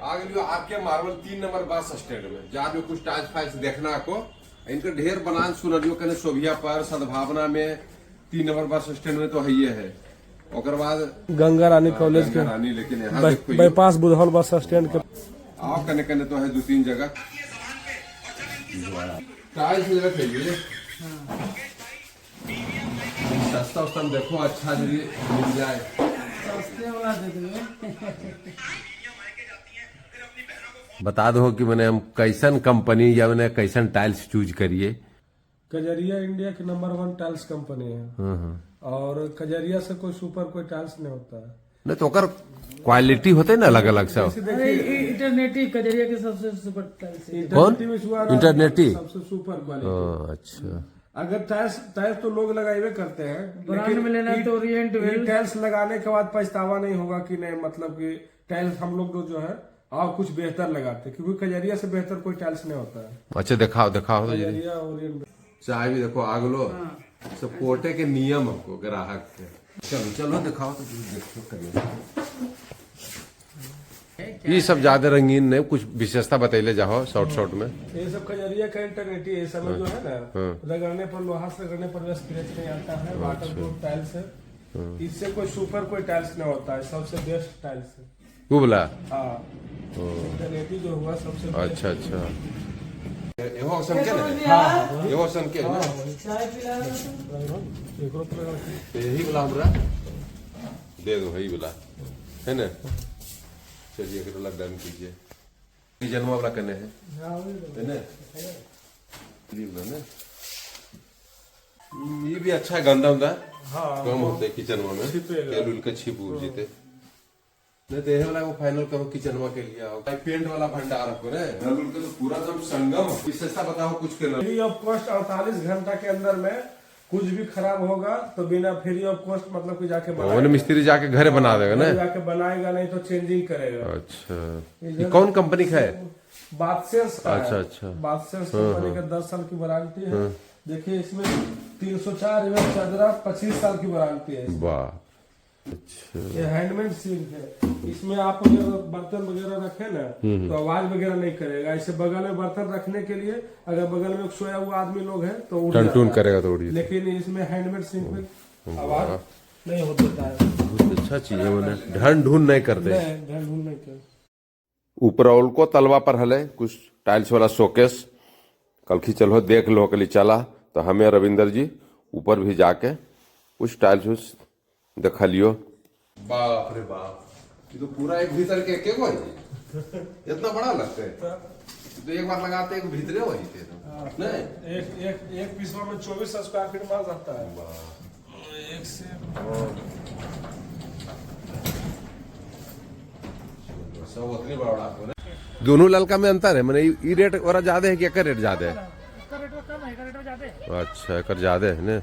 आ गेलियो आर के marble 3 number bus stand में जा जो कुछ टाइल्स फाइल्स देखना को इनके ढेर बनान सुनलियो कने शोभिया पर सद्भावना में 3 नंबर बस स्टैंड में तो है है। ओकर बाद गंगा रानी कॉलेज के रानी, लेकिन यहाँ देखो बाईपास बुधौल बस स्टैंड के आओ कने कने तो है 2-3 जगह टाइल्स रखे। सस्ता उस्ता में देखो अच्छा जी मिल जाए। सस्ते वाला दे दो। बता दो कि मैंने हम कैसन कंपनी या मैंने कैसन टाइल्स चूज करिए। कजरिया इंडिया की नंबर 1 टाइल्स कंपनी है। और कजरिया से कोई सुपर कोई टाइल्स नहीं होता है। नहीं तो अगर क्वालिटी होते ना अलग अलग सब। अरे इंटरनेटी कजरिया के सबसे सुपर टाइल्स है। कौन? इंटरनेटी में हुआ ना, इंटरनेटी? सबसे सुपर क्वालिटी। हाँ, अच्छा। अगर टाइल्स तो लोग लगाए करते हैं, ब्रांड लेकिन में लेना तो ओरिएंट ई वेल। टाइल्स लगाने के बाद पछतावा नहीं होगा कि नहीं, मतलब कि टाइल्स हम लोग जो है और कुछ बेहतर लगाते हैं, क्योंकि कजरिया से बेहतर कोई टाइल्स नहीं होता है। अच्छा दिखाओ दिखाओ तो जरा। कजरिया ओरिएंट। चाय भी देखो आगलो सब कोटे के नियम हमको ग्राहक के। चलो चलो दिखाओ तो देखो करिए। ये सब ज्यादा रंगीन नहीं, कुछ विशेषता बतैले जाओ शॉर्ट शॉर्ट में। ये सब कजरिया का इंटरनेट ही है, ये सब जो है ना रगड़ने पर, लोहा से रगड़ने पर स्क्रैच नहीं आता है। वाटर प्रूफ टाइल्स है, इससे कोई सुपर कोई टाइल्स नहीं होता है, सबसे बेस्ट टाइल्स है। वो बोला? हाँ, इंटरनेटी जो हुआ सबसे best। अच्छा अच्छा, एहो ऑप्शन के ना, एहो ऑप्शन के ना, चाय पिला एकरो पर रगड़ के। यही वाला हमरा दे दो, यही वाला है ना। चलिए एकरो ला डन कीजिए। जन्म वाला करने है है ना, ये वाला ना, ये भी अच्छा है, गंदा उंदा हाँ कम होते किचनवा में, छिपेगा। तेल उल के छिप उप जीते। नहीं तो ये वाला वो फाइनल करो किचनवा के लिए। आओ पेंट वाला भंडार आपको ना, रंग उल के तो पूरा एकदम संगम। विशेषता बताओ कुछ के ना। फ्री ऑफ कॉस्ट 48 घंटा के अंदर में कुछ भी खराब होगा तो बिना फ्री ऑफ कॉस्ट मतलब कि जाके वो बनाएगा। मिस्त्री जाके घरे बना देगा ना, जाके बनाएगा, नहीं तो चेंजिंग करेगा। अच्छा, ये कौन कंपनी का है? बादशेंस का अच्छा, है। अच्छा। बादशेंस कंपनी का 10 साल की वारंटी है। देखिए इसमें 304 एम चादरा 25 साल की वारंटी है। वाह, अच्छा। ये हैंडमेड सिंक है, इसमें आप अगर बर्तन वगैरह रखे ना तो आवाज वगैरह नहीं करेगा। ऐसे बगल में बर्तन रखने के लिए अगर बगल में सोया हुआ आदमी लोग है तो उठ टन जाता टून है। करेगा तो उड़ जाता है। लेकिन इसमें हैंडमेड सिंक में आवाज नहीं होता है। बहुत अच्छा चीज है, मैंने ढन ढून नहीं करते। नहीं, ढन ढून नहीं करते। ऊपर को तलवा पर हले कुछ टाइल्स वाला शोकेस, कल चलो देख लो कल चला तो हमें रविंदर जी ऊपर भी जाके कुछ टाइल्स उस देखा लियो। बाप रे बाप, ये तो पूरा एक भीतर के एक है, इतना बड़ा लगता है तो एक बार लगाते एक भीतरे वही थे नहीं। एक एक एक पीसवा में 24 स्क्वायर फीट माल जाता है। एक से सब उतनी बड़ा ना। दोनों ललका में अंतर है, मैंने ई रेट और ज्यादा है कि एकर रेट ज्यादा है? इसका रेट कम है, एकर रेट ज्यादा है। अच्छा, एकर ज्यादा है ना।